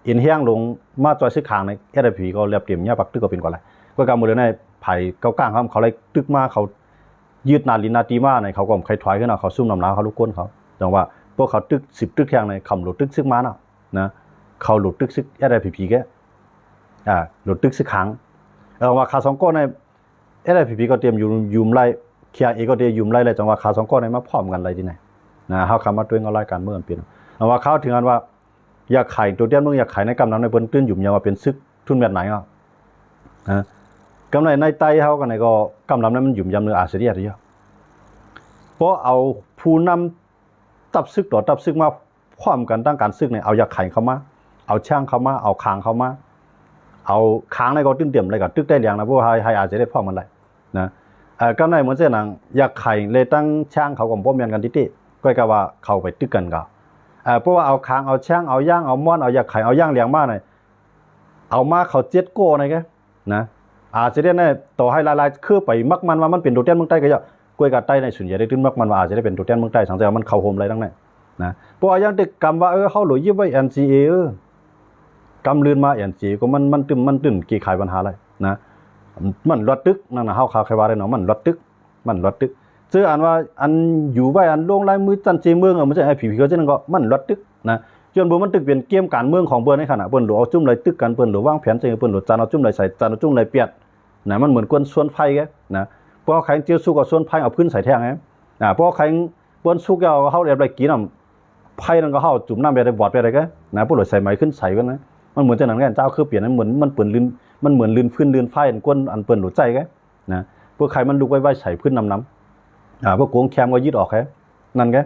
ເອັນແຮງລົງມາຊ່ອຍຊຶກຂ້າງໃນ ເອສໄອພີພີ ກໍລຽບຕຽມຍາປັກຕຶກກໍເປັນກວ່າຫຼາຍ. ກໍກຳມື້ເດີໃນ ໃຜເຂົາກ້າງເຂົາ ເຂົາໄດ້ຕຶກມາ ເຂົາຍຶດໜ້າດິນໜ້າຕີມາໃນ ເຂົາກໍບໍ່ໃຄ່ຖອຍຂຶ້ນເນາະ, ເຂົາຊຸ່ມນ້ຳໜາວ ເຂົາລຸກກົ້ນເຂົາ. ຈັ່ງວ່າພວກເຂົາຕຶກ ສິບຕຶກແຮງໃນ ເຂົາບໍ່ລຸກຕຶກຊຶກມາເນາະ ນະ ເຂົາລຸກຕຶກຊຶກ ເອສໄອພີພີ ແກ ອ່າ ລຸກຕຶກຊຶກຂ້າງ. ເອີ ວ່າຂາສອງກ້ອນໃນ ເອສໄອພີພີ ກໍຕຽມຢູ່ ຢຸມໄລ່ ເຄໄອເອ ກໍຕຽມຢຸມໄລ່ແລ້ວ ຈັ່ງວ່າຂາສອງກ້ອນໃນມາພ້ອມກັນໄດ້ທີ່ໃນ ນະ. ເຮົາຄຳມາຕົວເອງເອົາລາຍການເມືອງເປັນ ເອົາວ່າຂ່າວເຖິງອັນວ່າ ຢາກໄຂໂຕແທນເມືອງ ຢາກໄຂໃນກຳນຳໃນ ເພິ່ນຕື່ນຢຸມຢຳວ່າເປັນຊຶກທຶນແບບໃດເນາະ ນະ. ກຳໃນ ໃນໃຕ້ເຮົາກັນໃນກໍ ກຳນຳໃນມັນຢຸມຢຳເນີອາເຊເດຍຢູ່ ເພາະເອົາຜູ້ນຳ ທັບຊຶກຕໍ່ທັບຊຶກມາພ້ອມກັນ ທາງການຊຶກນີ້ ເອົາຢາກໄຂ່ເຂົ້າມາ ເອົາຊ້າງເຂົ້າມາ ເອົາຄາງເຂົ້າມາ ເອົາຄາງໃນກໍຕື່ນຕຽມ ແລ້ວກໍຕຶກໄດ້ແລງນະ ເພາະວ່າໃຫ້ ໃຫ້ອາເຊເດຍພ້ອມກັນໄດ້ນະ. ເອີ ກໍໃນເໝືອນເຊັ່ນຫຍັງ ຢາກໄຂ່ ແລະ ຕັ້ງຊ້າງເຂົາກໍບໍ່ແມ່ນກັນຕິຕິ ກໍກະວ່າເຂົ້າໄປຕຶກກັນກໍ ເອີ ເພາະວ່າເອົາຄາງ ເອົາຊ້າງ ເອົາຢາງ ເອົາມ້ອນ ເອົາຢາກໄຂ່ ເອົາຢາງແລງມາໃນ ເອົາມາເຂົ້າເຈັດກໍໃນກະ ນະ ອາເຊເດຍໃນ ຕໍ່ໃຫ້ຫຼາຍໆຄືໄປມັກມັນວ່າມັນເປັນໂຕແທນເມືອງໃຕ້ກໍຢ່າ ກວຍກະໃຕ້ໃນສ່ວນໃຫຍ່ໄດ້ຕື່ນມັກມັນວ່າອາເຊເດຍເປັນໂຕແທນເມືອງໃຕ້ ສັງແຕ່ວ່າມັນເຂົ້າໂຮມໄດ້ທັງນັ້ນນະ. ເພາະວ່າຢ່າງແຕ່ກຳວ່າ ເອີ ເຮົາໂຫຼຍິບໄວ້ແອນຊີເອ ເອີ ກຳລື່ນມາແອນຊີເອກໍມັນ ມັນຕື່ມ ມັນຕື່ມແກ້ໄຂບັນຫາໄດ້ນະ ມັນລອດຕຶກນັ້ນນະ ເຮົາຄາວໄຂວ່າໄດ້ເນາະ ມັນລອດຕຶກ ມັນລອດຕຶກ ເຊິ່ງອັນວ່າ ອັນຢູ່ໄວ້ ອັນລົງລາຍມືຈັນເຈເມືອງ ເອີ ມັນຈະໃຫ້ພີພີ ເຂົາເຈົ້ານັ້ນກໍມັນລອດຕຶກນະ. ຍ້ອນບໍ່ ມັນຕຶກເປັນເກມການເມືອງຂອງເພິ່ນໃນຂະນະ ເພິ່ນໂຫຼເອົາຈຸ້ມໄລ່ຕຶກກັນ ເພິ່ນໂຫຼວາງແຜນຈັ່ງ ເພິ່ນໂຫຼຈານເອົາຈຸ້ມໄລ່ໃສ່ ຈານເອົາຈຸ້ມໄລ່ປຽດນະ. ມັນເໝືອນກວນຊວນໄຟແກນະ ເພາະໃຄເຈີສຸກກໍຊວນໄຟເອົາພື້ນໃສ່ແທງແກນະ. ເພາະໃຄເບິ່ນສຸກແລ້ວ ເຮົາແອບໄດ້ກິນນຳ ໄຟນັ້ນກໍເຮົາຈຸ່ມນ້ຳແບບໄດ້ບອດແບບໃດກະນະ ຜູ້ຫຼວຍໃສ່ໄໝຂຶ້ນໃສ່ກັນນະ. ມັນເໝືອນຈັ່ງນັ້ນແກນ ເຈົ້າຄືປ່ຽນ ມັນເໝືອນ ມັນເປີນລື່ນ ມັນເໝືອນລື່ນຟືນລື່ນໄຟ ອັນກວນ ອັນເພິ່ນໂຫຼໃສ່ແກນ ນະ ເພື່ອໃຫ້ມັນລຸກໄວໆໃສ່ພື້ນນຳໆ ອາ ພວກໂກງແຄມກໍຍຶດອອກແຄ່ນັ້ນແກ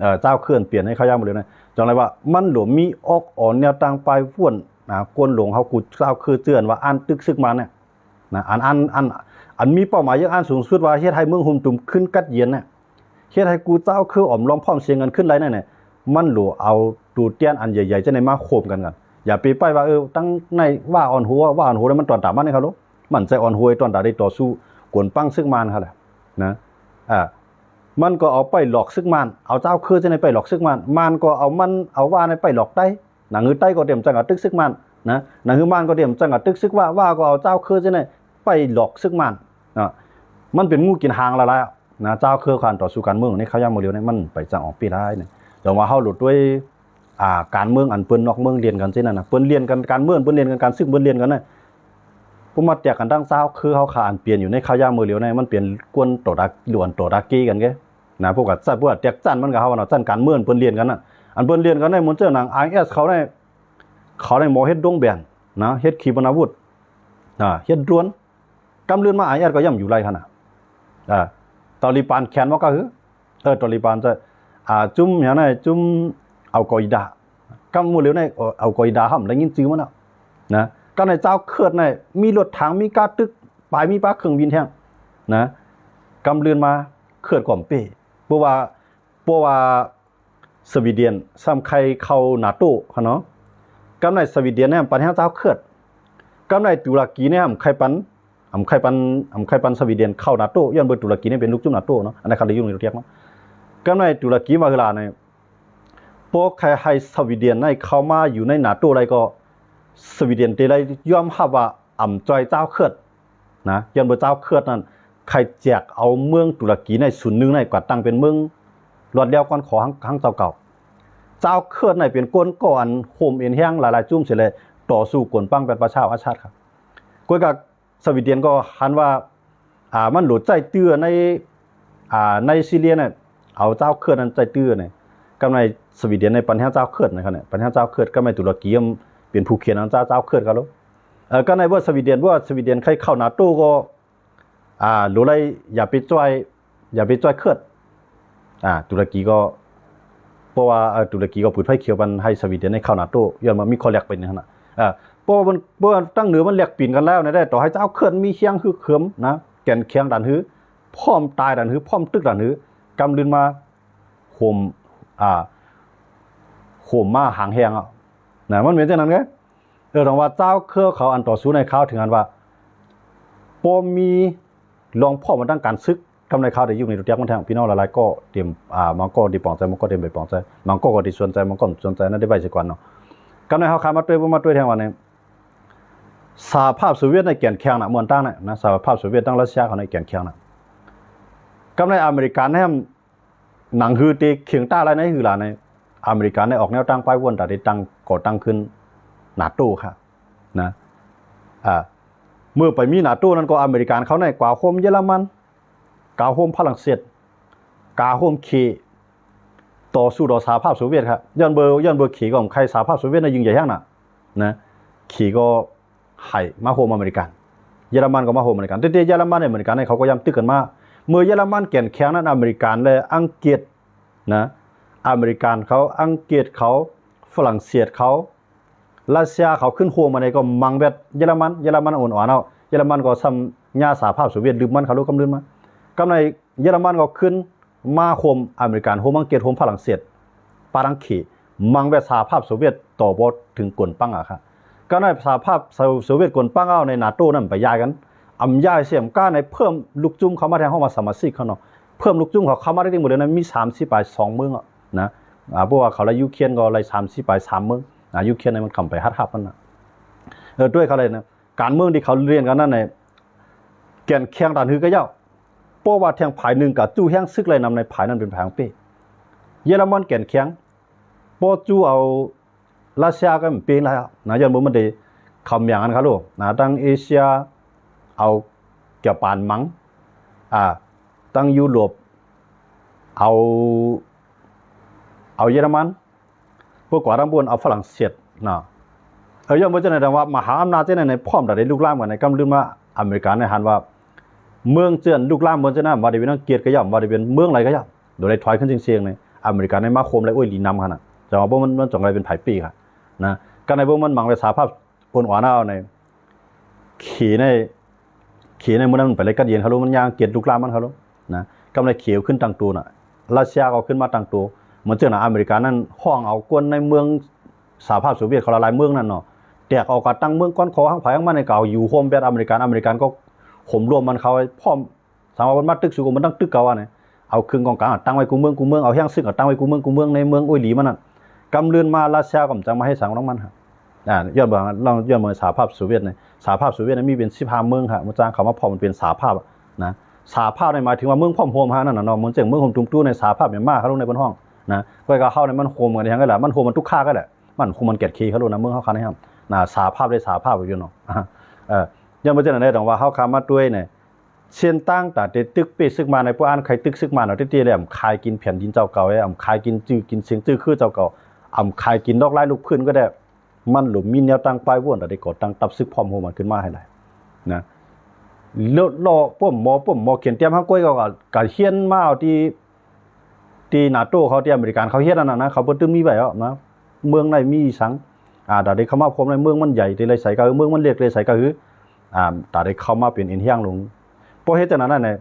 ເອີ ເຈົ້າເຄື່ອນປ່ຽນໃຫ້ເຂົາຢ່າງໝົດເລີຍນະ. ຈັ່ງໃດວ່າມັນຫຼວມມີອອກອອນແນວຕ່າງປາຍວົນນະ ກວນຫຼວງເຮົາ ກູເຈົ້າຄືເຈື່ອນວ່າອັນຕຶກຊຶກມານະ ນະ ອັນ ອັນ ອັນ ອັນມີເປົ້າໝາຍຢ່າງອັນສູງສຸດວ່າເຮັດໃຫ້ເມືອງຫຸມຕຸມຂຶ້ນກັດເຢັນນະ ເຮັດໃຫ້ກູເຈົ້າຄືອອມລ້ອມພ້ອມສຽງກັນຂຶ້ນໄດ້ນັ້ນນະ ມັນຫຼວງເອົາໂຕແທນອັນໃຫຍ່ໆຈັ່ງໃດມາໂຮມກັນກັນ. ຢ່າໄປປ້າຍວ່າ ເອີ ຕັ້ງໃນວ່າອ່ອນຫົວ ວ່າອ່ອນຫົວ ມັນຕອນຕາມັນໃຫ້ເຂົາໂລດ ມັນໃຈອ່ອນຫົວຕອນຕາໄດ້ຕໍ່ສູ້ກວນປັງຊຶກມານຫັ້ນແຫຼະນະ. ອາ ມັນກໍເອົາໄປຫຼອກຊຶກມານ ເອົາເຈົ້າຄືຈັ່ງໃດໄປຫຼອກຊຶກມານ ມານກໍເອົາມັນ ເອົາວ່ານັ້ນໄປຫຼອກໄຕ້ ໜັງຮືໄຕ້ກໍຕຽມຈັ່ງກັບຕຶກຊຶກມານນະ ໜັງຮືມານກໍຕຽມຈັ່ງກັບຕຶກຊຶກວ່າ ວ່າກໍເອົາເຈົ້າຄືຈັ່ງໃດໄປຫຼອກຊຶກມານນະ. ມັນເປັນງູກິນຫາງຫຼາຍໆນະ ເຈົ້າຄືການຕໍ່ສູ້ການເມືອງໃນຄາວຍາມມື້ຫຼຽວນີ້ ມັນໄປຈັ່ງອອກປີຫຼາຍນະ. ແຕ່ວ່າເຮົາໂລດດ້ວຍ ອ່າ ການເມືອງອັນເພິ່ນນອກເມືອງລຽນກັນຊີ້ນັ້ນນະ ເພິ່ນລຽນກັນການເມືອງ ເພິ່ນລຽນກັນການຊຶກ ເພິ່ນລຽນກັນນະ ພວກມາແຕກກັນຕັ້ງຊາວຄືເຮົາຂາອັນປ່ຽນຢູ່ໃນຄາວຍາມມື້ຫຼຽວນີ້ ມັນເປັນກວນຕໍ່ດາ ຫຼວນຕໍ່ດາເກກັນແກນະ. ພວກກັນຊັ້ນ ພວກແຕກຊັ້ນມັນກໍເຮົາເນາະ ຊັ້ນການເມືອງເພິ່ນລຽນກັນນະ ອັນເພິ່ນລຽນກັນໃນໝູນເຈົ້າໜັງ ອາເອສ ເຂົາໄດ້ ເຂົາໄດ້ໝໍເຮັດດົງແບນນະ ເຮັດຂີປະນາວຸດນະ ເຮັດດຣວນ ກຳລື່ນມາ ອາເອສ ກໍຍ່ຳຢູ່ໄລ່ຫັ້ນນະ. ອາ ຕາລີບານແຂນບໍ່ກະຫື ເອີ ຕາລີບານຈະ ອາ ຈຸ້ມຫຍັງນະ ຈຸ້ມອັລກອອິດາ ກຳມື້ຫຼຽວໃນ ເອີ ອັລກອອິດາ ເຮົາໄດ້ຍິນຊື່ມັນແລ້ວນະ. ກຳໃນເຈົ້າເຂືອດໃນ ມີລົດຖັງ ມີກາຕຶກ ປາຍມີປາເຄື່ອງບິນແທ້ນະ. ກຳລື່ນມາເຂືອດກໍເປ ເພາະວ່າ ເພາະວ່າ ສະວີເດນຊ້ຳໄຄເຂົ້ານາໂຕຫັ້ນເນາະ ກຳໃນສະວີເດນແນມປັນແຮງເຈົ້າເຂືອດ ກຳໃນຕຸລະກີແນມໄຄປັນ ອຳໄຄປັນ ອຳໄຄປັນສະວີເດນເຂົ້ານາໂຕ ຍ້ອນເບິ່ງຕຸລະກີນີ້ເປັນລູກຈຸ້ມນາໂຕເນາະ ອັນນັ້ນເຂົາໄດ້ຢູ່ໃນຕົວແທກເນາະ. ກຳໃນຕຸລະກີມາເຮີລາໃນ ບໍ່ໃຄໃຫ້ສະວີເດນໃນເຂົ້າມາຢູ່ໃນນາໂຕໄດ້ກໍ ສະວີເດນເຕໄດ້ຍອມຮັບວ່າອຳຈອຍເຈົ້າເຂືອດ ນະ ຍ້ອນວ່າເຈົ້າເຂືອດນັ້ນ ໃຄແຈກເອົາເມືອງຕຸລະກີໃນສູນໜຶ່ງໃນ ກວາດຕັ້ງເປັນເມືອງລອດແລ້ວກ່ອນຂໍ ທາງ ທາງເຈົ້າເກົ່າ. ເຈົ້າເຂືອດໃນເປັນກົ້ນກໍອັນໂຮມເອັນແຮງຫຼາຍໆຈຸ້ມເສຍແລະ ຕໍ່ສູ້ກວນປັງແປນປະຊາອາຊາດຄັບ. ກວຍກະສະວີເດນກໍຫັນວ່າ ອ່າ ມັນໂຫຼດໃຊ້ເຈືອໃນ ອ່າ ໃນຊີເຣຍນະ ເອົາເຈົ້າເຂືອດນັ້ນໃຊ້ເຕືອນະ. ກຳໃນສະວີເດນໃນປັນແຮງເຈົ້າເຂືອດນະຄັບ ປັນແຮງເຈົ້າເຂືອດ ກຳໃນຕຸລະກີເປັນຜູ້ຂຽນເອົາເຈົ້າ ເຈົ້າເຂືອດເຂົາໂລດ. ເອີ ກຳໃນເວີສະວີເດນ ເພາະວ່າສະວີເດນໃຄເຂົ້ານາໂຕກໍ ອ່າ ໂລໄລຢ່າໄປຊ່ອຍ ຢ່າໄປຊ່ອຍເຂືອດ ອ່າ ຕຸລະກີກໍ ເພາະວ່າ ເອີ ຕຸລະກີກໍເປີດໄຟຂຽວປັນໃຫ້ສະວີເດນໃຫ້ເຂົ້ານາໂຕ ຍ້ອນວ່າມີຂໍ້ແລກເປັນຫັ້ນນະ. ເອີ ເພາະວ່າມັນ ເພາະວ່າທາງເໜືອມັນແລກເປັນກັນແລ້ວນະ ແຕ່ຕໍ່ໃຫ້ເຈົ້າເຂືອດມີແຮງຮຶກເຫີມນະ ແກ່ນແຂງດັນຫື ພ້ອມຕາຍດັນຫື ພ້ອມຕຶກດັນຫື ກຳລືນມາໂຮມ ອ່າ ໂຮມມາຫາງແຮງເອົານະ ມັນເປັນຈັ່ງນັ້ນເດ້. ເອີ ຕ້ອງວ່າເຈົ້າເຂືອເຂົາອັນຕໍ່ສູ້ໃນຄາວເຖິງອັນວ່າ ບໍ່ມີລອງພ້ອມມາຕັ້ງການຊຶກ ກຳໃນຄາວໄດ້ຢູ່ໃນຕົວແຈກມັນແທ້ ພີ່ນ້ອງຫຼາຍໆກໍຕຽມ ອ່າ ບາງກໍໄດ້ປອງໃຈ ບາງກໍໄດ້ບໍ່ປອງໃຈ ບາງກໍກໍໄດ້ສົນໃຈ ບາງກໍບໍ່ສົນໃຈ ນັ້ນໄດ້ໄວ້ຊະກ່ອນເນາະ. ກຳໃນເຮົາຂ້າມມາດ້ວຍ ບໍ່ມາດ້ວຍແທ້ວ່ານີ້ ສະຫະພາບໂຊວຽດໃນແກ່ນແຂງນະ ມ່ວນຕ່າງນະ ນະ ສະຫະພາບໂຊວຽດ ທັງຣັດເຊຍເຂົາໃນແກ່ນແຂງນະ ກຳໃນອາເມລິກັນແຮມ ໜັງຮືເຕເຄັ່ງຕ້າໄລໃນຮືຫຼານໃນ ອາເມລິກັນໄດ້ອອກແນວຕັ້ງປ້າຍວນຕາໄດ້ຕັ້ງ ກໍ່ຕັ້ງຂຶ້ນນາໂຕ ຄ່ະ ນະ ອາ ເມື່ອໄປມີນາໂຕນັ້ນກໍ ອາເມລິກັນເຂົາໃນກວາໂຮມເຢຍລະມັນ ກາໂຮມຝຣັ່ງເສດ ກາໂຮມເຂ ຕໍ່ສູ້ຕໍ່ສະຫະພາບໂຊວຽດ ຄ່ະ ຍ້ອນເບີ ຍ້ອນເບີເຂກໍໃຄສະຫະພາບໂຊວຽດນະ ຍິ່ງໃຫຍ່ແຮງນະ ນະ ເຂກໍໃຫ້ມາໂຮມອາເມລິກັນ ເຢຍລະມັນກໍມາໂຮມອາເມລິກັນ ແຕ່ເຢຍລະມັນ ອາເມລິກັນເຂົາກໍຍາມຕຶກກັນມາ ເມື່ອເຢຍລະມັນແກ່ນແຂງນັ້ນ ອາເມລິກັນ ແລະ ອັງກິດ ນະ ອາເມລິກັນເຂົາ ອັງກິດເຂົາ ຝຣັ່ງເສດເຂົາ ຣັດເຊຍເຂົາຂຶ້ນໂຮມມາໃດກໍມັງແວດເຢຍລະມັນ ເຢຍລະມັນອ່ອນໆເອົາ ເຢຍລະມັນກໍຊຳຍາສະຫະພາບໂຊວຽດ ລືມມັນເຂົາໂລດ ກຳລືມມາ ກຳໃນເຢຍລະມັນກໍຂຶ້ນມາໂຮມອາເມລິກັນ ໂຮມອັງກິດ ໂຮມຝຣັ່ງເສດ ປາດອັງເຂ ມັງແວດສະຫະພາບໂຊວຽດ ຕໍ່ບໍ່ເຖິງກົນປັງອາ ກະໃນສະຫະພາບໂຊວຽດ ກົນປັງອາ ໃນນາໂຕນັ້ນໄປຍ້າຍກັນ ອຳຍ້າຍສຽມກ້າໃນເພີ່ມລູກຈຸ້ມເຂົ້າມາແທນ ເຮົາວ່າສະມາຊິກເຮົາເນາະ ເພີ່ມລູກຈຸ້ມເຂົາເຂົ້າມາໄດ້ໝົດເລີຍນະ ມີສາມສິບປາຍສອງເມືອງ ນະ ອາ ເພາະວ່າເຂົາໄລ່ຢູເຄຣນກໍໄລ່ສາມສິບປາຍສາມເມືອງ ອາ ຢູເຄຣນນີ້ມັນກຳໄປຮັດຮັບມັນນະ ເອີ ດ້ວຍເຂົາເລີຍນະ ການເມືອງທີ່ເຂົາລຽນກັນນັ້ນນະ ແກ່ນແຂງດ້ານຮືກະເຈົ້າ ເພາະວ່າແທງຝ່າຍໜຶ່ງກະຈູ້ແຮງສຶກໄລ່ນຳໃນຝ່າຍນັ້ນເປັນຝ່າຍເປັນ ເຢຍລະມັນແກ່ນແຂງ ບໍ່ຈູ້ເອົາຣັດເຊຍກໍເປັນແລ້ວນະ ຍ້ອນບໍ່ມັນໄດ້ເຂົ້າແມ່ງກັນຄະໂລ ນະ ທັງເອເຊຍເອົາຈະປານມັງ ອາ ທັງຢູໂຣບເອົາ ເອົາເຢຍລະມັນ ພວກກວ່າທັງບົນເອົາຝຣັ່ງເສດນະ ເອີ ຍ້ອນບໍ່ຈັ່ງໃດ ແຕ່ວ່າມະຫາອຳນາດຈັ່ງໃດໃນ ພ້ອມດາໄດ້ລຸກລາມກັນໃນ ກຳລືມວ່າອາເມລິກາໃນຫັນວ່າ ເມືອງເຈື່ອນລຸກລາມເມືອງເຈື່ອນນະ ວ່າໄດ້ເປັນອັງກິດກໍຢ່າ ວ່າໄດ້ເປັນເມືອງໃດກໍຢ່າ ໂດຍໄດ້ຖອຍຂຶ້ນເຊິ່ງໆໃນ ອາເມລິກາໃນມາໂຄມໄລໂອ້ຍຫຼີນຳຂະນະ ຈັ່ງວ່າບໍ່ມັນ ມັນຈັ່ງໄດ້ເປັນຜາຍເປ້ຂະນະ ກະໃນເບິ່ງມັນມັງໄວ້ສະຫະພາບ ໂອນອວນເອົາໃນ ເຂໃນ ເຂໃນມື້ນັ້ນມັນໄປໄລ່ກັດເຢັນເຂົາໂລດ ມັນຍ່າງເກັດລຸກລາມມັນເຂົາໂລດນະ ກຳໄລເຂຂຶ້ນຕັ້ງໂຕນະ ຣັດເຊຍກໍຂຶ້ນມາຕັ້ງໂຕ ເໝືອນຈັ່ງນະ ອາເມລິການັ້ນຮ້ອງເອົາຄົນໃນເມືອງສະຫະພາບໂຊວຽດເຂົາຫຼາຍໆເມືອງນັ້ນເນາະ ແຕກອອກກັນຕັ້ງເມືອງກ້ອນຂອງທາງໃຜທາງມັນ ໃຫ້ເຂົາຢູ່ໂຮມແບບອາເມລິກາ ອາເມລິກາກໍໂຫມລວມມັນເຂົາໃຫ້ພ້ອມ ສາມາດເພິ່ນມາຕຶກສູ້ກັບມັນຕັ້ງຕຶກເກົ່າວ່ານີ້ ເອົາເຄື່ອງກອງກາງຕັ້ງໄວ້ກູເມືອງກູເມືອງ ເອົາແຮງຊຶກຕັ້ງໄວ້ກູເມືອງກູເມືອງ ໃນເມືອງໂອ້ຍຫຼີມັນນັ້ນ ກຳລື່ນມາຣັດເຊຍກໍບໍ່ຈັກມາເຮັດສັງນຳມັນຫັ້ນ ອາ ຍ້ອນວ່າ ຍ້ອນວ່າສະຫະພາບໂຊວຽດນີ້ ສະຫະພາບໂຊວຽດນີ້ມີເປັນສິບຫ້າເມືອງຫັ້ນ ມັນຈ້າງເຂົ້າມາພ້ອມມັນເປັນສະຫະພາບນະ ສະຫະພາບນີ້ໝາຍເຖິງວ່າເມືອງພ້ອມໂຮມຫັ້ນນັ້ນນະເນາະ ເໝືອນຈັ່ງເມືອງໂຮມຕຸມຕູໃນສະຫະພາບແມ່ນມາເຂົາລົງໃນເພິ່ນຮ້ອງນະ ຂ້ອຍກໍເຮົານີ້ມັນໂຮມກັນຫຍັງກັນລະ ມັນໂຮມມັນທຸກຄາກັນແຫຼະ ມັນຄົງມັນແກ່ນເຄເຂົາໂລດນະ ເມືອງເຮົາຄາໃນຫັ້ນນະ ສະຫະພາບໄດ້ສະຫະພາບຢູ່ເນາະ ເອີ ຍ້ອນວ່າຈັ່ງໃດຕ້ອງວ່າເຮົາຄາມາດ້ວຍນີ້ ເສັ້ນທາງຕາເຕຕຶກເປ້ຊຶກມາໃນ ພວກອັນໄຄຕຶກຊຶກມາເນາະ ແຕ່ແລ້ວອຳຄາຍກິນແຜ່ນດິນເຈົ້າເກົ່າ ອຳຄາຍກິນຊື່ກິນສຽງຊື່ຄືເຈົ້າເກົ່າ ອຳຄາຍກິນດອກລາຍລູກພື້ນກໍໄດ້ ມັນລົມມີແນວຕັ້ງປ້າຍວນ ແຕ່ໄດ້ກໍ່ຕັ້ງທັບຊຶກພ້ອມໂຮມກັນຂຶ້ນມາໃຫ້ໄດ້ນະ ເລາະປ້ອມໝໍ ປ້ອມໝໍຂຽນຕຽມຫາກ້ວຍ ກໍ ກໍຮຽນມາເອົາທີ່ ທີ່ນາໂຕເຂົາ ທີ່ອາເມລິກັນເຂົາເຮັດນັ້ນນະ ເຂົາບໍ່ຕື່ມມີໄວ້ເນາະ ເມືອງໃດມີອີ່ສັງ ອາ ຕາໄດ້ເຂົ້າມາພວມໃນເມືອງມັນໃຫຍ່ ທີ່ໄດ້ໃສ່ກະ ເມືອງມັນເລັກ ໄດ້ໃສ່ກະ ອາ ຕາໄດ້ເຂົ້າມາເປັນເອັນແຮງລົງ ເພາະເຮັດຈັ່ງນັ້ນນະ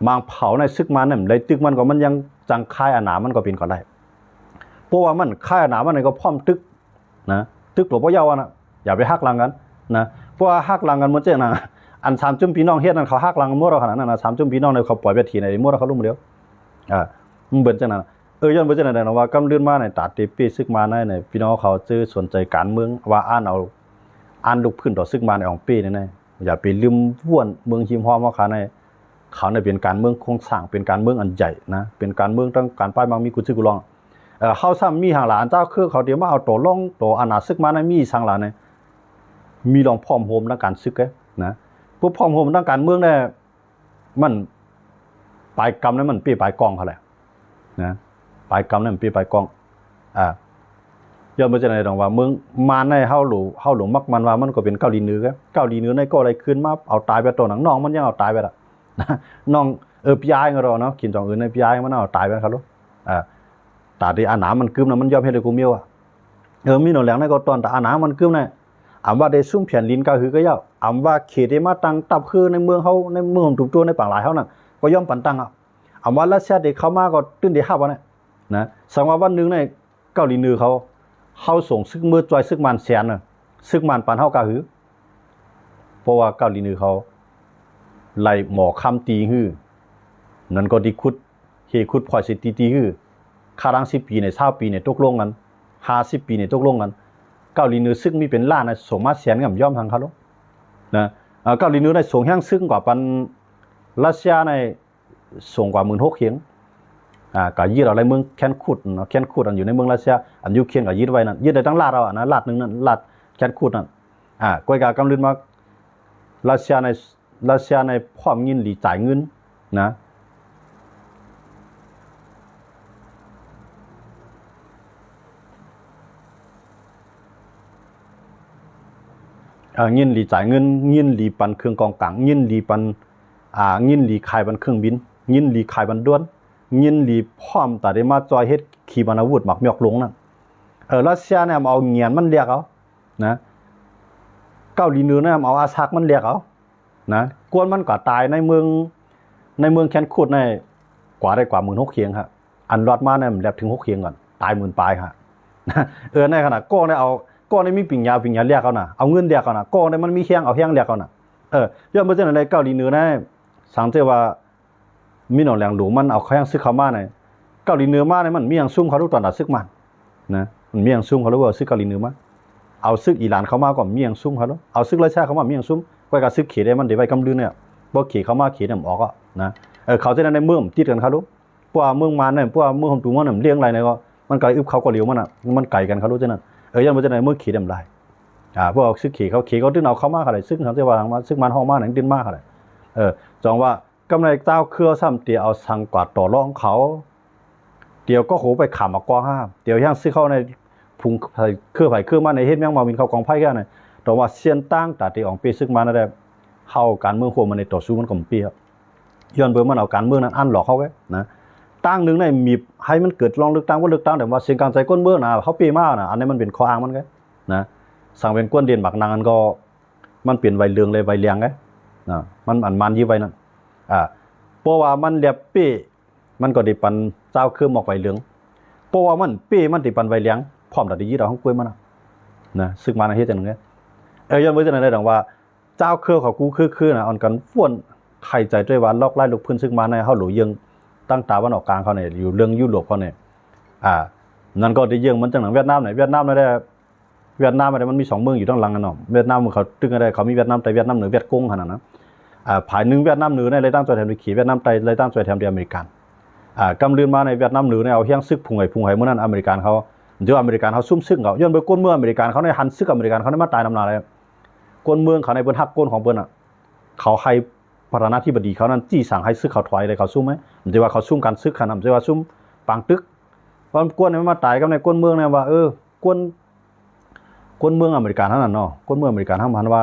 ມາງເຜົາໃນຊຶກມານນັ້ນ ໄດ້ຕຶກມັນກໍມັນຍັງຈັ່ງຄາຍອານາມັນກໍເປັນກໍໄດ້ ເພາະວ່າມັນຄາຍອານາມັນກໍພ້ອມຕຶກ ນະ ຕຶກໂຕບໍ່ເຍົາຫັ້ນນະ ຢ່າໄປຫັກຫຼັງກັນນະ ເພາະວ່າຫັກຫຼັງກັນໝົດຈັ່ງນະ ອັນສາມຈຸ້ມພີ່ນ້ອງເຮັດນັ້ນ ເຂົາຫັກຫຼັງກັນໝົດແລ້ວຂະໜາດນັ້ນນະ ສາມຈຸ້ມພີ່ນ້ອງນີ້ ເຂົາປ່ອຍແບບຖີນໃຫ້ໝົດແລ້ວ ເຂົາລົງມາແລ້ວ ອາ ມັນເປັນຈັ່ງນັ້ນ ເອີ ຍ້ອນເປັນຈັ່ງໃດເນາະ ວ່າກຳລືນມາໃນຕາເຕເປ້ຊຶກມາໃນ ໃນ ພີ່ນ້ອງເຂົາເຈີສົນໃຈການເມືອງ ວ່າອ່ານເອົາ ອ່ານລຸກພື້ນຕໍ່ຊຶກມາໃນອອງເປ້ນີ້ນະ ຢ່າໄປລືມວນເມືອງຮິມຮອມເຮົາຂະໜາດ ເຂົານີ້ເປັນການເມືອງໂຄງສ້າງ ເປັນການເມືອງອັນໃຫຍ່ນະ ເປັນການເມືອງທາງການປ້າຍມັງມີກຸນຊຶກກຸລອງ ເອີ ເຮົາຊ້ຳມີຫາງຫຼານເຈົ້າຄືເຂົາທີ່ມາເອົາຕໍ່ລອງຕໍ່ອານາຊຶກມາໃນມີສັງຫຼານນີ້ ມີລອງພ້ອມໂຮມທາງການຊຶກເດ້ນະ ພວກພ້ອມໂຮມທາງການເມືອງແດ່ ມັນປາຍກຳນັ້ນມັນເປ້ປາຍກອງເຂົາແຫຼະນະ ປາຍກຳນັ້ນເປ້ປາຍກອງ ອາ ຍ້ອນບໍ່ເປັນຈັ່ງໃດດອກວ່າເມືອງມານໃນເຮົາຫຼວງ ເຮົາຫຼວງມັກມັນວ່າມັນກໍເປັນເກົາຫຼີເໜືອ ເກົາຫຼີເໜືອໃນກໍໄດ້ຄືນມາເອົາຕາຍໄປໂຕໜັງ ນ້ອງມັນຍັງເອົາຕາຍໄປລະ ນ້ອງ ເອີ ພີ່ອ້າຍກໍເນາະ ຄິມຈອງອຶນໃນພີ່ອ້າຍມັນເອົາຕາຍໄປຄະໂລ ອາ ຕາທີ່ອານາມັນກຶມນະ ມັນຍອມເຮັດໃຫ້ກູເມວອະ ເອີ ມີໜອນແຫຼງໃນກໍຕອນຕາອານາມັນກຶມນະ ອຳວ່າໄດ້ຊຸມແຜ່ນດິນກະຫືກະເຍົາ ອຳວ່າເຂດໄດ້ມາຕັ້ງທັບຄືໃນເມືອງເຮົາ ໃນເມືອງຂອງທຸກຕົວໃນປາງຫຼາຍເຮົານັ້ນ ກໍຍອມປັນຕັ້ງເອົາ ອຳວ່າຣັດເຊຍໄດ້ເຂົ້າມາກໍຕື່ນໄດ້ຮັບຫັ້ນນະ ນະ ສັງວ່າວັນໜຶ່ງໃນເກົາຫຼີເໜືອເຂົາ ເຮົາສົ່ງຊຶກເມືອຊ່ອຍຊຶກມານແສນນະ ຊຶກມານປານເຮົາກະຫື ເພາະວ່າເກົາຫຼີເໜືອເຂົາໄລ່ໝໍຄຳຕີຫື ນັ້ນກໍທີ່ຂຸດ ເຮຂຸດພອຍເສດຕີຕີຫື ຄາດຫຼັງສິບປີໃນຊາວປີໃນຕົກລົງກັນ ຫ້າສິບປີນີ້ຕົກລົງກັນ. ເກົາຫຼີເໜືອຊຶກມີເປັນລ້ານນະ ສົ່ງມາແສນກໍບໍ່ຍອມທັງຄາໂລນະ. ເອີ ເກົາຫຼີເໜືອໄດ້ສົ່ງແຮງຊຶກກວ່າປານຣັດເຊຍໃນ ສູງກວ່າໝື່ນຫົກເຮັງ. ອາ ກໍຍຶດເອົາໃນເມືອງແຄນຄູນເນາະ ແຄນຄູນອັນຢູ່ໃນເມືອງຣັດເຊຍ ອັນຢູເຄຣນກໍຍຶດໄວ້ນັ້ນ ຍຶດໄດ້ທັງລັດເອົານະ ລັດໜຶ່ງນັ້ນ ລັດແຄນຄູນນັ້ນ. ອາ ກວຍກາກຳລັງມາ ຣັດເຊຍໃນ ຣັດເຊຍໃນພ້ອມຍິນດີຈ່າຍເງິນນະ ເອີ ຍິນດີຈ່າຍເງິນ ຍິນດີປັນເຄື່ອງກອງກາງ ຍິນດີປັນ ອ່າ ຍິນດີຂາຍປັນເຄື່ອງບິນ ຍິນດີຂາຍປັນໂດຣນ ຍິນດີພ້ອມຕາໄດ້ມາຊ່ອຍເຮັດຂີປະນາວຸດໝາກມຽກຫຼົງນັ້ນ. ເອີ ຣັດເຊຍນະ ເອົາຫງຽນມັນແລກເອົານະ ເກົາຫຼີເໜືອນະ ເອົາອາຊັກມັນແລກເອົານະ. ກວນມັນກໍຕາຍໃນເມືອງ ໃນເມືອງແຄນຄູນໃນ ກວ່າໄດ້ກວ່າໝື່ນຫົກເຮັງຮະ. ອັນລອດມານັ້ນແລກເຖິງຫົກເຮັງກ່ອນ ຕາຍໝື່ນປາຍຮະ. ເອີ ໃນຂະນະກອງໄດ້ເອົາ ກອງໄດ້ມີປິງຍາ ປິງຍາແລກເອົານະ ເອົາເງິນແລກເອົານະ ກອງໄດ້ມັນມີແຮງ ເອົາແຮງແລກເອົານະ. ເອີ ຍ້ອນເພາະສະນັ້ນໃນເກົາຫຼີເໜືອນະ ສັງເກດວ່າ ມິນອງແຫຼງຫຼູມັນເອົາແຮງຊຶກເຂົ້າມາໃນເກົາຫຼີເໜືອມາໃນ ມັນມີຫຍັງຊຸມເຂົາລູກຕອນໜ້າຊຶກມານະ ມັນມີຫຍັງຊຸມເຂົາລູກວ່າຊຶກເກົາຫຼີເໜືອມາ ເອົາຊຶກອີຣານເຂົ້າມາກໍມີຫຍັງຊຸມເຂົາລູກ ເອົາຊຶກຣັດເຊຍເຂົ້າມາມີຫຍັງຊຸມ ກວຍກາຊຶກເຂດໄດ້ມັນໄດ້ໄວ້ກຳລືນນີ້ ບໍ່ເຂດເຂົ້າມາເຂດນຳອອກອະນະ. ເອີ ເຂົາຈະໄດ້ໃນເມືອງຕິດກັນເຂົາລູກ ພວກເມືອງມານນັ້ນ ພວກເມືອງຫອມຕູເມືອງນຳລ້ຽງໄຫຼໃນກໍ ມັນກໍອຶບເຂົາກໍຫຼຽວມັນນະ ມັນໄກກັນເຂົາລູກຈັ່ງນັ້ນ. ເອີ ຢ້ານບໍ່ຈັ່ງໃດເມືອງເຂດນຳຫຼາຍ ອາ ພວກຊຶກເຂດເຂົາ ເຂດເຂົາຕື່ນເອົາເຂົ້າມາກໍໄດ້ ຊຶກສັງເກດວ່າຊຶກມານຮອກມານັ້ນຕື່ນມາກໍໄດ້. ເອີ ຈັ່ງວ່າ ກຳໄລຊາວເຄືອຊ້ຳເຕເອົາສັງກວາດຕໍ່ລອງເຂົາ ຕຽວກໍໂຫໄປຂາມອາກອງຫ້າ ຕຽວແຮງຊຶກເຂົາໃນພຸງເຄືອໄຜເຄືອມັນໃນເຮັດແມງມາວິນເຂົ້າກອງໄພແກ່ໃນ ຕອງວ່າສ່ຽນຕ່າງຕາເຕອອງເປຊຶກມານະແດ່ ເຮົາການເມືອງໂຄມາໃນຕໍ່ສູ້ມັນກໍບໍ່ເປ ຍ້ອນເບິ່ງມັນເອົາການເມືອງນັ້ນອັນຫຼອກເຮົາໄວ້ນະ. ຕ່າງໜຶ່ງໃນມີບໃຫ້ມັນເກີດລອງເລືອກຕັ້ງ ບໍ່ເລືອກຕັ້ງແຕ່ວ່າສຽງກາງໃຈກົ້ນເມືອງນະ ເຮົາເປມານະ ອັນນີ້ມັນເປັນຂໍ້ອ້າງມັນໄງນະ. ສັງເປັນກວນເດນມາກນັ່ງອັນກໍ ມັນເປັນໄວເຫຼືອງ ແລະ ໄວແດງໄງນະ ມັນອັນມານຢິບໄວ້ນັ້ນ ອາ ເພາະວ່າມັນແລບເປ້ ມັນກໍໄດ້ປັນຊາວເຄີມອອກໄວເຫຼືອງ ເພາະວ່າມັນເປ້ ມັນໄດ້ປັນໄວແດງ ພ້ອມກັນໄດ້ຍຶດເອົາຂອງກວຍມັນນະ ນະ ຊຶກມານເຮັດຈັ່ງນັ້ນເດ້. ເອີ ຍ້ອນວ່າຈັ່ງນັ້ນໄດ້ດອງວ່າ ຊາວເຄີເຂົາກູຄືຄືນະ ອ່ອນກັນຟວນໄຂໃຈດ້ວຍວ່າ ລອກລາຍລູກພື້ນຊຶກມານໃນເຮົາຫຼູເຢິງ ຕັ້ງຕາວັນອອກກາງເຂົານີ້ ຢູ່ເລື່ອງຢູໂຣບເຂົານີ້ ອາ ນັ້ນກໍໄດ້ເຢິງມັນຈັ່ງນັ້ນ. ຫວຽດນາມນີ້ ຫວຽດນາມນີ້ໄດ້ ຫວຽດນາມມັນມີສອງເມືອງຢູ່ທາງຫຼັງຫັ້ນເນາະ ຫວຽດນາມເຂົາຕຶງກັນໄດ້ ເຂົາມີຫວຽດນາມໃຕ້ ຫວຽດນາມເໜືອ ຫວຽດກົງຫັ້ນນະ ອາ ຝ່າຍໜຶ່ງຫວຽດນາມເໜືອໄດ້ຕັ້ງຊ່ວຍແຖມດ້ວຍເຂ ຫວຽດນາມໃຕ້ໄດ້ຕັ້ງຊ່ວຍແຖມດ້ວຍອາເມລິກັນ ອາ ກຳລືນມາໃນຫວຽດນາມເໜືອນີ້ເອົາຮຽງຊຶກພຸ້ງໄຫພຸ້ງໄຫ ມື້ນັ້ນອາເມລິກັນເຂົາ ເຈົ້າອາເມລິກັນເຂົາຊຸມຊຶກເຂົາ ຍ້ອນເບິ່ງກົ້ນເມືອງອາເມລິກັນເຂົາໃນຫັນຊຶກອາເມລິກັນເຂົາໃນມາຕາຍນຳໜ້າແລ້ວ ກ້ນເມືອງເຂົາໃນເພິ່ນຮັກກົ້ນຂອງເພິ່ນນະ ເຂົາໃຫ້ປະທານາທິບໍດີເຂົານັ້ນຈີ່ສັ່ງໃຫ້ຊຶກເຂົາຖອຍເລີຍ ເຂົາຊຸມ ແມ່ນບໍ່ວ່າເຂົາຊຸມການຊຶກຫັ້ນນະ ບໍ່ວ່າຊຸມປາງຕຶກ ວ່າກ້ນໃນມັນມາຕາຍກັບໃນກົ້ນເມືອງນະວ່າ ເອີ ກ້ນ ກົ້ນເມືອງອາເມລິກັນຫັ້ນນະເນາະ ກົ້ນເມືອງອາເມລິກັນຫັ້ນ ມັນວ່າ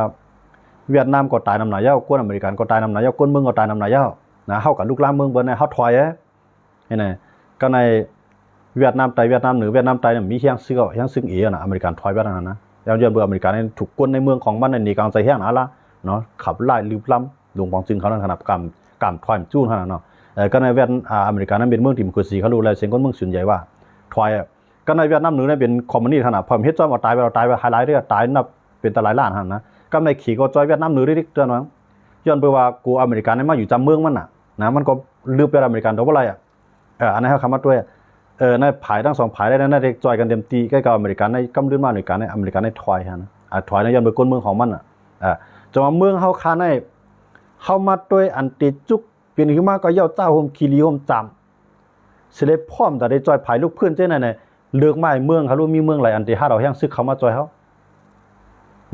ຫວຽດນາມກໍຕາຍນຳໜ້າເຈົ້າ ກ້ນອາເມລິກັນກໍຕາຍນຳໜ້າເຈົ້າ ກົ້ນເມືອງກໍຕາຍນຳໜ້າເຈົ້ານະ ເຮົາກໍລຸກລ້ຳເມືອງເພິ່ນນະ ເຮົາຖອຍ ເຫັນໄຫມ ກໍໃນຫວຽດນາມໃຕ້ ຫວຽດນາມເໜືອ ຫວຽດນາມໃຕ້ນີ້ມີຮຽງຊຶກ ຮຽງຊຶກເອນະ ອາເມລິກັນຖອຍໄປນັ້ນນະ ຍ້ອນ ຍ້ອນເບື່ອອາເມລິກັນນີ້ຖືກກົນໃນເມືອງຂອງມັນໃນໜີກາງໃຈແຮງນະລະເນາະ ຂັບລາຍລືບລ້ຳ ຫຼວງປອງຈຶ່ງເຂົານັ້ນຂະໜາດກຳ ກຳຖອຍມັນຈູນຂະໜາດເນາະ ເອີ ກໍໃນຫວຽດ ອາ ອາເມລິກັນນັ້ນເປັນເມືອງທີ່ມັນຄືສີເຂົາຮູ້ແລ້ວ ສຽງຄົນເມືອງສ່ວນໃຫຍ່ວ່າຖອຍ ກໍໃນຫວຽດນາມເໜືອນັ້ນເປັນຄອມມູນິດຂະໜາດ ພ້ອມເຮັດຊ່ອຍເອົາຕາຍໄປ ເອົາຕາຍໄປ ຫາຍຫຼາຍເດ້ ຕາຍນັບເປັນຕະຫຼາຍລ້ານຫັ້ນນະ ກໍໃນເຂດກໍຈອຍຫວຽດນາມເໜືອໄດ້ເດ້ ຍ້ອນເພາະວ່າກົວອາເມລິກັນນີ້ມາຢູ່ຈຳເມືອງມັນນະ ນະ ມັນກໍລືບໄປອາເມລິກັນຕົວບໍ່ໄດ້ອະ ເອີ ອັນນັ້ນເຮົາເຂົ້າມາດ້ວຍ ເອີ ໃນຝ່າຍທັງສອງຝ່າຍໄດ້ນັ້ນໄດ້ຊ່ອຍກັນເຕັມທີ່ ໃກ້ກັບອາເມລິກັນໃນກຳລືນມາອາເມລິກັນໃນ ອາເມລິກັນໃນຖອຍຫັ້ນນະ ອາ ຖອຍໃນ ຍ້ອນເບິ່ງກົ້ນເມືອງຂອງມັນນະ ອາ ຈັ່ງວ່າເມືອງເຮົາຄາໃນ ເຮົາມາດ້ວຍອັນເຕຈຸກ ເປັນຂຶ້ນມາກໍເຍົາະຈ້າໂຮມຄີລີໂຮມຈາມ ຊິໄດ້ພ້ອມຕາໄດ້ຊ່ອຍຝ່າຍລູກພື້ນເຊັ່ນນັ້ນນະ ເລືອກມາໃຫ້ເມືອງເຮົາ ມີເມືອງໃດອັນທີ່ຮັດເອົາແຮງຊຶກເຂົ້າມາຊ່ອຍເຮົາ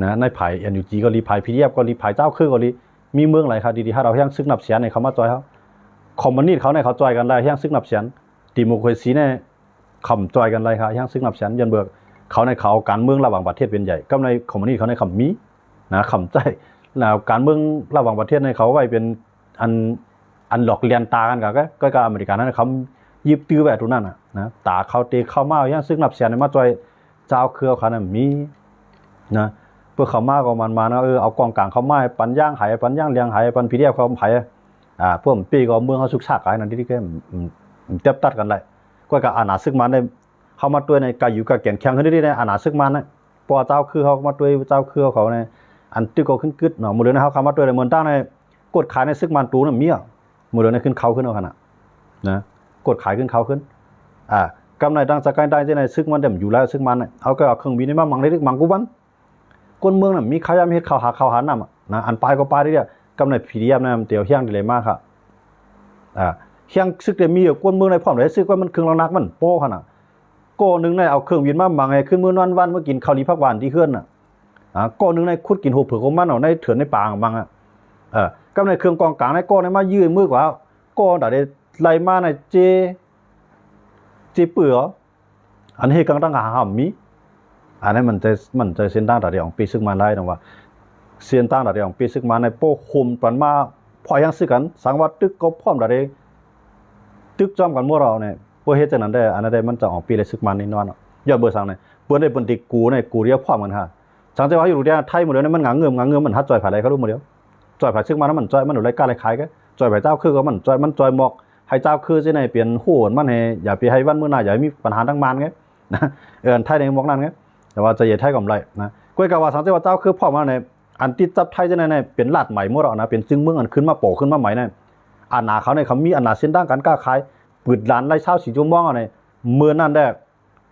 ນະ ໃນຝ່າຍເອັນຢູຈີກໍດີ ຝ່າຍພີດີເອັຟກໍດີ ຝ່າຍຊາວເຄີກໍດີ ມີເມືອງໃດຄັບທີ່ ທີ່ຮັດເອົາແຮງຊຶກນັບແສນໃຫ້ເຂົ້າມາຊ່ອຍເຮົາ ຄອມມູນິດເຂົາໃນເຂົາຊ່ອຍກັນໄດ້ແຮງຊຶກນັບແສນ ດີໂມຄຣາຊີໃນເຂົາຊ່ອຍກັນໄດ້ຄັບແຮງຊຶກນັບແສນ ຍ້ອນເບິ່ງເຂົາໃນເຂົາເອົາການເມືອງລະຫວ່າງປະເທດເປັນໃຫຍ່ ກັບໃນຄອມມູນິດເຂົາໃນເຂົາມີນະ ເຂົາໃຊ້ນະ ການເມືອງລະຫວ່າງປະເທດໃນເຂົາໄວ້ເປັນ ອັນ ອັນຫຼອກລຽນຕາກັນກໍ ກໍ ກໍອາເມລິກັນນັ້ນ ເຂົາຍຶບຖືໄວ້ຕົວນັ້ນນະ ນະ ຕາເຂົາເຕເຂົ້າມາແຮງຊຶກນັບແສນມາຊ່ອຍ ຊາວເຄືອເຂົານັ້ນມີນະ ພວກເຂົາມາກໍມັນມານະ ເອີ ເອົາກອງກາງເຂົາມາ ປັນຢາງໄຫ ປັນຢາງລຽງໄຫ ປັນພີດີເອັຟເຂົາໄຫ ອາ ພວກເປັນເປ້ກໍເອົາເມືອງເຮົາຊຸກຊາກກາຍນັ້ນຕິ ອືມ ອືມ ແຕບຕັດກັນໄດ້ ກໍ ກໍອານາຊຶກມານໄດ້ ເຮົາມາດ້ວຍໃນກາຢູ່ກາແກ່ນແຂງຂຶ້ນໄດ້ໃນອານາຊຶກມານນະ ເພາະວ່າຊາວເຄືອເຮົາມາດ້ວຍ ຊາວເຄືອເຂົາໃນ ອັນຕຶກກໍຂຶ້ນກຶດເນາະ ມື້ເດີນເຮົາເຂົ້າມາດ້ວຍໃນເມືອງຕ່າງໃນ ກົດຂາຍໃນຊຶກມານຕູນະມີອະ ມື້ເດີນຂຶ້ນເຂົາຂຶ້ນເອົາຂະໜາດ ນະ ກົດຂາຍຂຶ້ນເຂົາຂຶ້ນ ອາ ກຳໃນທາງສະກາຍໃຕ້ຈັ່ງໃດ ຊຶກມັນໄດ້ຢູ່ແລ້ວ ຊຶກມັນນະ ເອົາກໍເອົາເຄື່ອງບິນມາມັງເລັກໆມັງກູວັນ ຄົນເມືອງນະມີຄາວຍາມເຮັດ ເຂົ້າຫາເຂົ້າຫານ້ຳນະ ອັນປາຍກໍປາຍເດ ກຳໃນ ພີດີເອັຟ ນະ ມັນຕຽວຮຽງດີເລີຍມາຄ່ະ ອ່າ ຮຽງຊຶກໄດ້ມີ ຄົນເມືອງໄດ້ພ້ອມໄດ້ຊຶກວ່າມັນເຄື່ອງລະໜັກມັນພໍຂະໜາດ ກໍໜຶ່ງໃນເອົາເຄື່ອງບິນມາມັງໃຫ້ຂຶ້ນມື້ນອນວັນ ມາກິນເຂົ້າລີຜັກຫວານທີ່ເຮືອນນະ ອ່າ ກໍໜຶ່ງໃນຂຸດກິນຫົວເຜືອຂອງມັນເອົາໃນເຖື່ອນໃນປ່າມັງອະ ເອີ ກຳໃນເຄື່ອງກອງກາງໃນກໍໃນມາຢື້ນມືກວ່າ ກໍໄດ້ໄລ່ມາໃນເຈ ເຈເປືອ ອັນເຮັດກາງຕັ້ງຫາຫ້າມມີ ອັນນັ້ນມັນຈະ ມັນຈະເສັ້ນທາງຕາດຽອອງເປຊຶກມານໄດ້ນະວ່າ ເສັ້ນທາງຕາດຽອອງເປຊຶກມານໃນໂປໂຮມປັນມາ ພໍຍັງຊຶກກັນ ສັງວ່າຕຶກກໍພ້ອມຕາດຽ ຕຶກຈ້ອມກັນໝົດເອົານີ້ ເພື່ອເຮັດຈັ່ງນັ້ນໄດ້ ອັນນັ້ນໄດ້ ມັນຈະອອກປີໄດ້ຊຶກມາແນ່ນອນເນາະ ຍ້ອນເບີສັງນີ້ ເພິ່ນໄດ້ເພິ່ນຕິກູໃນກູດຽວພ້ອມກັນຫາ ສັງເກດວ່າຢູ່ແດນໄທໝົດແລ້ວນີ້ ມັນຫງາເງືອມ ຫງາເງືອມ ມັນຫາຈ່ອຍໃຜໄດ້ກໍຮູ້ໝົດແລ້ວ ຈ່ອຍໃຜຊຶກມານ ມັນຈ່ອຍ ມັນໄດ້ກ້າໄດ້ຂາຍ ຈ່ອຍໃຜເຈົ້າຄືກໍມັນຈ່ອຍ ມັນຈ່ອຍໝອກ ໃຫ້ເຈົ້າຄືຊິໄດ້ປ່ຽນໂຫນມັນ ໃຫ້ ຢ່າໄປໃຫ້ວັນມື້ໜ້າ ຢ່າໃຫ້ມີປັນຫາທາງມານໄງ ເອີ ອັນໄທໃນໝວກນັ້ນໄງ ແຕ່ວ່າຈະເຫຍດໄທກໍບໍ່ໄດ້ນະ ກ້ອຍກະວ່າສັງເກດວ່າເຈົ້າຄືພ້ອມມາໃນ ອັນຕິດຈັບໄທຈັ່ງໃດໃນ ເປັນລາດໃໝ່ໝົດແລ້ວນະ ເປັນຊຶງເມືອງອັນຂຶ້ນມາໂປຂຶ້ນມາໃໝ່ນັ້ນ ອານາເຂົາໃນ ເຂົາມີອານາເສັ້ນທາງການຄ້າຂາຍ ປຶດລານໄດ້ຊາວສີ່ຊົ່ວໂມງເອົາໃນ ມື້ນັ້ນແດ່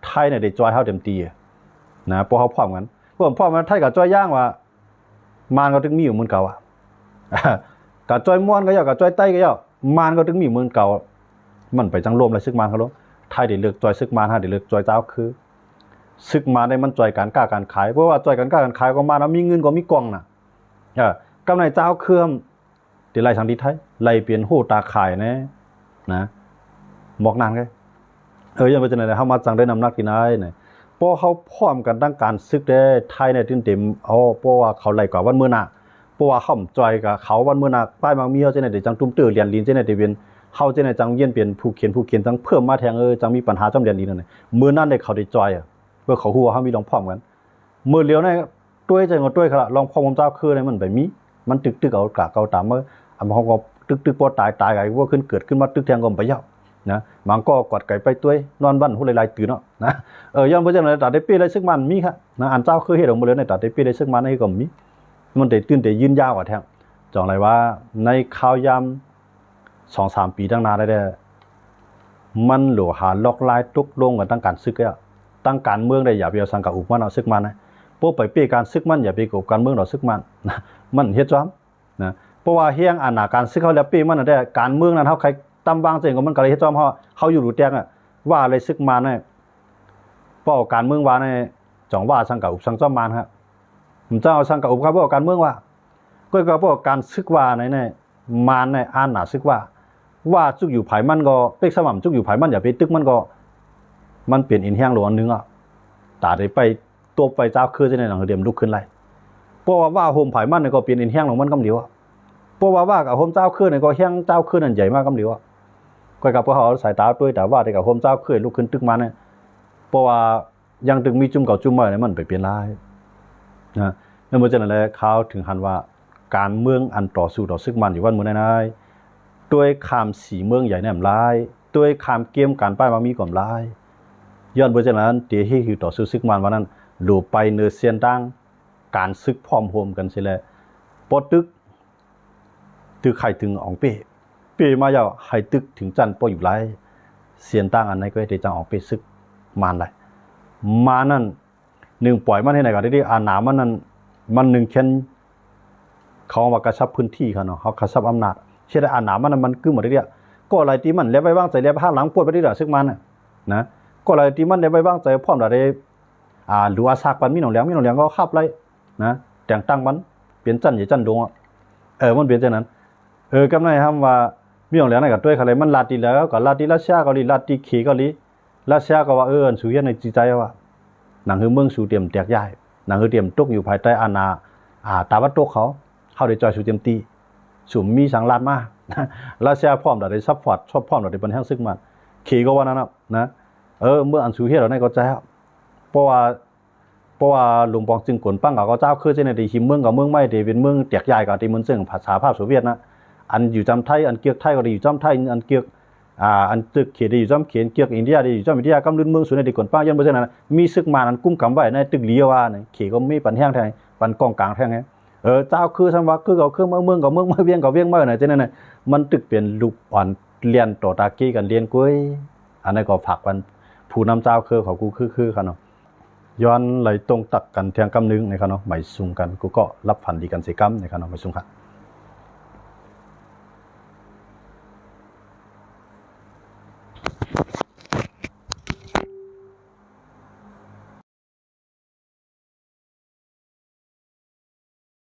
ໄທນີ້ໄດ້ຊ່ອຍເຮົາເຕັມທີ່ນະ ພວກເຮົາພ້ອມກັນ ພວກພ້ອມກັນ ໄທກໍຊ່ອຍຢ່າງວ່າ ມານກໍຖືກມີຢູ່ໝື່ນເກົ່າອະ ກໍຊ່ອຍມວນກໍຢ່າ ກໍຊ່ອຍໄຕ້ກໍຢ່າ ມານກໍຖືກມີໝື່ນເກົ່າ ມັນໄປຈັ່ງລົມແລ້ວຊຶກມານເຂົາລົງ ໄທໄດ້ເລີກຊ່ອຍຊຶກມານ ເຮົາໄດ້ເລີກຊ່ອຍເຈົ້າຄື ຊຶກມານໄດ້ມັນຊ່ອຍການຄ້າການຂາຍ ເພາະວ່າຊ່ອຍການຄ້າການຂາຍກໍມານເນາະ ມີເງິນກໍມີກອງນະ ເອີ ກຳໃນເຈົ້າຄື ທີ່ໄລ່ສັງຕິໄທ ໄລ່ປ່ຽນໂຫຕາຂາຍແນ່ນະ ໝອກນັ້ນໄງ ເອີ ຢ່າງວ່າຈັ່ງໃດ ເຮົາມາຈັ່ງໄດ້ນ້ຳໜັກທີ່ນາຍນະ ເພາະເຮົາພ້ອມກັນທາງການຊຶກເດ້ ໄທນີ້ຕື່ນເຕັມ ເອົາ ເພາະວ່າເຂົາໄລ່ກວ່າວັນມື້ໜ້າ ເພາະວ່າເຮົາມາຈ່ອຍກັບເຂົາວັນມື້ໜ້າ ປ້າຍມັກມີເຮົາຈັ່ງໃດ ຈັ່ງຕຸ້ມເຕີ້ລຽນລີນຈັ່ງໃດ ເປັນເຮົາຈັ່ງໃດ ຈັ່ງວຽນເປັນຜູ້ຂຽນ ຜູ້ຂຽນຈັ່ງເພີ່ມມາແທງ ເອີ ຈັ່ງມີປັນຫາຈອມລຽນລີນນັ້ນ ມື້ນັ້ນເດ້ ເຂົາໄດ້ຈ່ອຍ ເພາະເຂົາຮູ້ວ່າເຮົາມີລອງພ້ອມກັນ ມື້ລຽວນີ້ ຕ້ວຍຈັ່ງກໍຕ້ວຍຂະລະ ລອງພ້ອມກັບເຈົ້າຄືນີ້ມັນໄປມີ ມັນຕຶກໆເອົາກະເກົ່າຕາມມາ ອັນເຮົາກໍຕຶກໆພໍຕາຍ ຕາຍກໍບໍ່ຂຶ້ນເກີດຂຶ້ນມາຕຶກແທງກໍບໍ່ໄປຍາວນະ ບາງກໍກວາດໄກໄປຕ້ວຍ ນອນວັນຫົວຫຼາຍໆຕື່ນເນາະນະ ເອີ ຍ້ອນເພາະຈັ່ງນັ້ນ ຕາໄດ້ເປ້ໄດ້ຊຶກມານມີຄະນະ ອັນເຈົ້າຄືເຮັດອອກມາເລີຍໃນຕາໄດ້ເປ້ໄດ້ຊຶກມານໃນກໍມີ ມັນໄດ້ຕື່ນໄດ້ຢືນຍາວກວ່າແທງ ຈັ່ງໃດວ່າ ໃນຄາວຍາມ ສອງສາມປີທາງໜ້າໄດ້ແດ່ ມັນໂລຫາລອກລາຍຕົກລົງກັນທາງການຊຶກແລ້ວ ທາງການເມືອງໄດ້ ຢ່າໄປເອົາສັງກະອຸບມັນເອົາຊຶກມານນະ ບໍ່ໄປເປ້ການຊຶກມັນ ຢ່າໄປເກັບການເມືອງດອກຊຶກມັນນະ ມັນເຮັດຈອມນະ ເພາະວ່າແຮງອານາການຊຶກເຮົາແລ້ວເປ້ມັນນະ ແຕ່ການເມືອງນັ້ນເຮົາໃຄຕຳວາງເຊັ່ນກໍມັນກໍເລີຍເຮັດຈອມເຮົາ ເຮົາຢູ່ດູແຕງອະ ວ່າເລີຍຊຶກມານນະ ເພາະເອົາການເມືອງວ່ານະ ຈັ່ງວ່າສັງກະອຸບສັງຈອມມານຮະ ມັນຈະເອົາສັງກະອຸບເຂົາ ເພາະເອົາການເມືອງວ່າ ກໍ ກໍເພາະການຊຶກວ່າໃນ ໃນ ມານໃນອານາຊຶກວ່າ ວ່າຈຸກຢູ່ພາຍມັນກໍ ເປັກສະໝ່ຳຈຸກຢູ່ພາຍມັນ ຢ່າໄປຕຶກມັນກໍ ມັນເປັນອີນແຮງຫຼວງອັນໜຶ່ງອະ ຕາໄດ້ໄປຕົບໄປເຈົ້າຄືຈະໃນໜັງເດມລຸກຂຶ້ນໄລ່ ເພາະວ່າວ່າໂຮມພາຍມັນກໍເປັນອີນແຮງຫຼວງມັນກຳດຽວອະ ເພາະວ່າວ່າກັບໂຮມເຈົ້າຄືນີ້ກໍແຮງເຈົ້າຄືນັ້ນໃຫຍ່ມາກຳດຽວອະ ກໍກັບພວກເຮົາສາຍຕາຕົວຕາວ່າໄດ້ກັບໂຮມເຈົ້າຄືລຸກຂຶ້ນຕຶກມານະ ເພາະວ່າ ຍັງຕຶກມີຈຸ້ມເກົ່າຈຸ້ມໃໝ່ນີ້ ມັນໄປປ່ຽນຫຼາຍນະ ແມ່ນບໍ່? ຈັ່ງນັ້ນແຫຼະ ເຂົາເຖິງຫັ້ນວ່າ ການເມືອງອັນຕໍ່ສູ້ຕໍ່ຊຶກມັນຢູ່ວັນມື້ໃນໆ ດ້ວຍຂ້າມສີເມືອງໃຫຍ່ແນມຫຼາຍ ດ້ວຍຂ້າມເກມການປ້າຍມັກມີກວາມຫຼາຍ ຍ້ອນເພາະສະນັ້ນ ເຕເຮຄືຕໍ່ສູ້ຊຶກມັນວ່ານັ້ນ ໂລໄປເນີເສັ້ນທາງການຊຶກພ້ອມໂຮມກັນເສຍແລ້ວ ບໍ່ຕຶກ ຕຶກໃຫ້ເຖິງອອງເປ້ ເປ້ມາແລ້ວໃຫ້ຕຶກເຖິງຈັນ ບໍ່ຢູ່ຫຼາຍ ສຽນຕ່າງອັນໃດກໍເຮັດໃຫ້ຈັນອອງເປ້ຊຶກມານໄດ້ ມານນັ້ນ ໜຶ່ງ ປ່ອຍມັນເຮັດໃດກໍໄດ້ ອານາມັນນັ້ນ ມັນໜຶ່ງແຂນ ເຂົາວ່າກະຊັບພື້ນທີ່ເຂົາເນາະ ເຮົາກະຊັບອຳນາດ ເຮັດໃຫ້ອານາມັນນັ້ນມັນກຶ້ມເອົາເດ ກໍໄລ່ຕີມັນ ແລະໄວ້ວາງໃຈ ແລະໄປຫາຫຼັງປວດໄປເດ ຊຶກມານນະ ນະ ກໍໄລ່ຕີມັນ ແລະໄວ້ວາງໃຈ ພ້ອມດາເດ ອ່າ ຫຼູອາສາກປັນມີໜອງແຫຼງ ມີໜອງແຫຼງກໍຂັບໄລ່ນະ ແຕ່ງຕັ້ງມັນເປັນຈັນໃຫຍ່ຈັນດົງອະ ເອີ ມັນເປັນຈັ່ງນັ້ນ ເອີ ກຳໄນຫ້າມວ່າມີໜອງແຫຼງນັ້ນກໍດ້ວຍຄະເລ ມັນລັດດີແລ້ວ ກໍລັດດີຣັດເຊຍເກົາຫຼີ ລັດດີເຂເກົາຫຼີ ຣັດເຊຍກໍວ່າ ເອີ ອັນສູເຮັດໃນຈິດໃຈວ່າ ໜັງຄືເມືອງສູຕຽມແຕກຍ້າຍ ໜັງຄືຕຽມຕົກຢູ່ພາຍໃຕ້ອານາ ອ່າ ຕາວັນຕົກເຂົາ ເຮົາໄດ້ຊ່ອຍສູເຕັມທີ່ ສູມີສັງລັດມາ ຣັດເຊຍພ້ອມດາໄດ້ຊັບພອດ ຊອບພ້ອມດາໄດ້ບັນແຮງຊຶກມາ ເຂກໍວ່ານັ້ນນະ ນະ ເອີ ເມື່ອອັນສູເຮັດເອົາໃນກໍໃຈ ເພາະວ່າ ເພາະວ່າຫຼວງປອງຈຶ່ງກົນປັງເຂົາກໍເຈົ້າຄືຈະໃນທີ່ຫິມເມືອງເກົ່າເມືອງໃໝ່ທີ່ເປັນເມືອງແຕກຍ້າຍກໍທີ່ມັນເຊິ່ງສະຫະພາບໂຊວຽດນະ ອັນຢູ່ຈຳໄທ ອັນກຽກໄທກໍໄດ້ຢູ່ຈຳໄທ ອັນກຽກ ອ່າ ອັນຕຶກເຂໄດ້ຢູ່ຈຳເຂ ອັນກຽກອິນເດຍໄດ້ຢູ່ຈຳອິນເດຍ ກຳລຶນເມືອງສູນໄດ້ກົນປັງ ຍ້ອນເພາະສະນັ້ນ ມີຊຶກມານອັນກຸມກຳໄວ້ໃນຕຶກຫຼຽວວ່າ ເຂກໍມີປັນແຮງແທ້ ປັນກອງກາງແທ້ ເອີ ເຈົ້າຄືຊັ້ນວ່າ ຄືເຂົາຄືເມືອງ ເມືອງກໍເມືອງໃໝ່ ວຽງກໍວຽງໃໝ່ນະ ຈັ່ງນັ້ນນະ ມັນຕຶກເປັນລູກອ່ອນລຽນຕໍ່ຕາເກກັນລຽນກວຍ ອັນນັ້ນກໍຝາກວັນ ຜູ້ນຳຊາວເຄີເຂົາກູຄືຄືຂະເນາະ ຍ້ອນໄຫຼຕົງຕັກກັນທຽງກຳໜຶ່ງນະຂະເນາະ ໄໝສູງກັນກູກໍຫຼັບຝັນດີກັນເສກຳນະຂະເນາະ ໄໝສູງຂະ.